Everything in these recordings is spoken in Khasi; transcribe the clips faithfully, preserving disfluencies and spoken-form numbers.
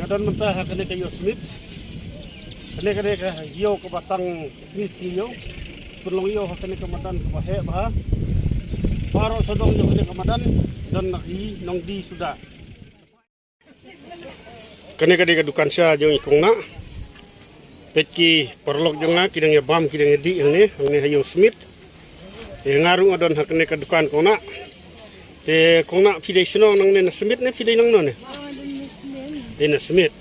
Don mynta ha kane ka ïew Smit. Kane kane ka ïew kaba tang sngi sngi ïew. Pynlong ïew ha kane ka madan kaba heh bha. Baroh sawdong ïew kane ka madan don na ki nongdie suda. Kane ka dei ka dukan sha jong i Kong Nah. Peit ki paralok jong nga ki dang ïa bam ki dang ïa dih hangne, hangne ha ïew Smit. Te nga ruh nga don ha kane ka dukan Kong Nah. Te Kong Nah phi dei shnong nangne na Smit ne phi dei nangno ne? Dei na Smit.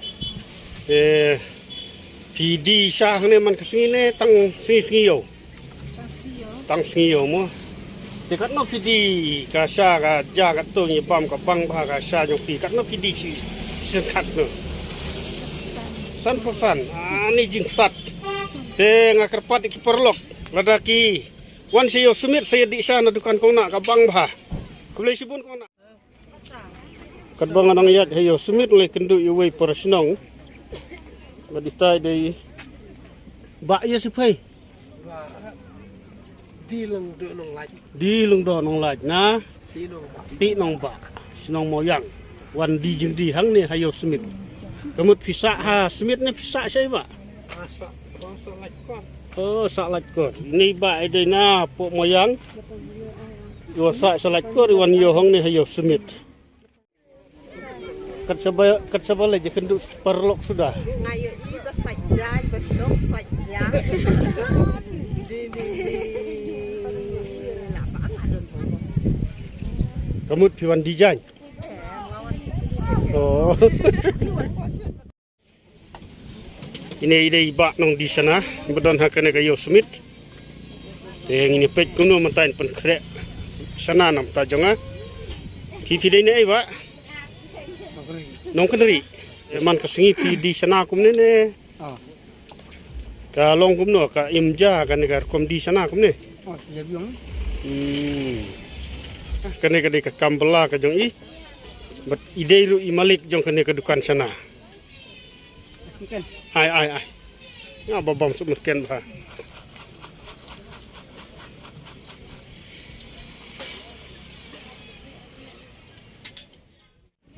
Te phi die sha hangne man ka sngi ne tang sngi sngi ïew? Tang sngi ïew mo. Te katno phi die ka sha ka ja katto ngi bam ka bang bha ka sha jong phi katno phi die shi shisien katno? Sanphew san. Ani jingtat. Te nga kyrpad ïa ki paralok lada ki wan sha ïew Smit sa ïa dih sha na dukan Kong Nah ka bang bha. Khublei shibun Kong Nah. Katba nga dang ïaid ha ïew Smit nga la ïakynduh ïa uwei para shnong. Ba dei tai dei Bah ïa sipai. Bah. Dei Lyngdoh Nonglait. Dei Lyngdoh Nonglait na. Dei Nongbah. Dei Nongbah. Shnong Mawïang. Wan die jingdie hangne ha ïew Smit. Ka mut phi sah ha Smit ne phi sah shai Bah? Ah, sah. Oh, sah Laitkot. Oh, sah Laitkot. Ni Bah i dei na pok Mawïang. Ïa sah sah Laitkot i wan ïew hangne ha ïew Smit. Kat shaba, kat shaba leh ïakynduh paralok suda. Nga ïohi ba sait jaiñ, ba shong sait jaiñ. Di, di, di. Lah, ba nga don bos. Ka mut phi wan die jaiñ. Eh, nga wan. Oh. Ine i dei i Bah nongdie shana ba don ha kane ka ïew Smit. Te ngin ïa peit kumno mynta in pynkhreh shana na bynta jong nga. Phi phi dei ne ei Bah? Nongkynrih. Te man ka sngi phi die shana kumne ne? Ah. Ka long kumno ka im ja kane ka rukom die shana kumne? Oh, ïa biang. Hmm. Kane ka dei ka kam bylla ka jong i. Bad i dei ruh i malik jong kane ka dukan shana. Ai, ai, ai. Nga ba bam suk meken bha.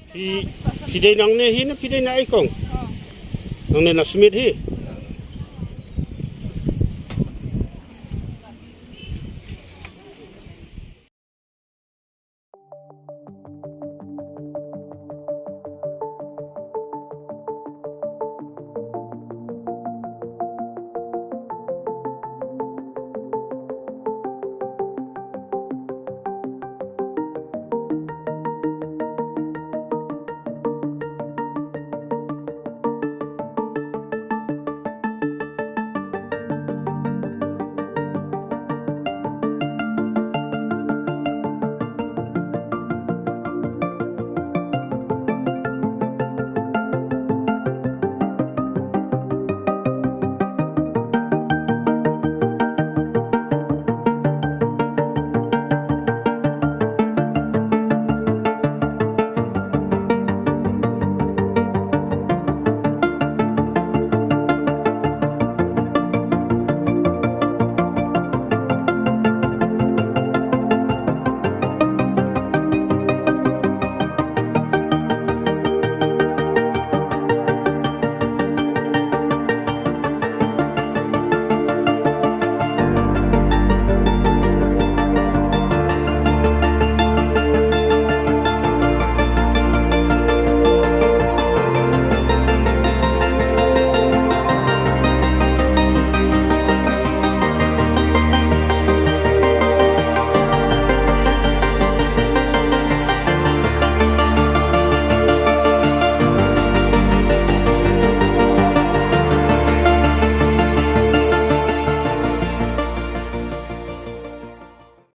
Phi, phi dei nangne hi ne phi dei na ei Kong? Nangne na Smit hi.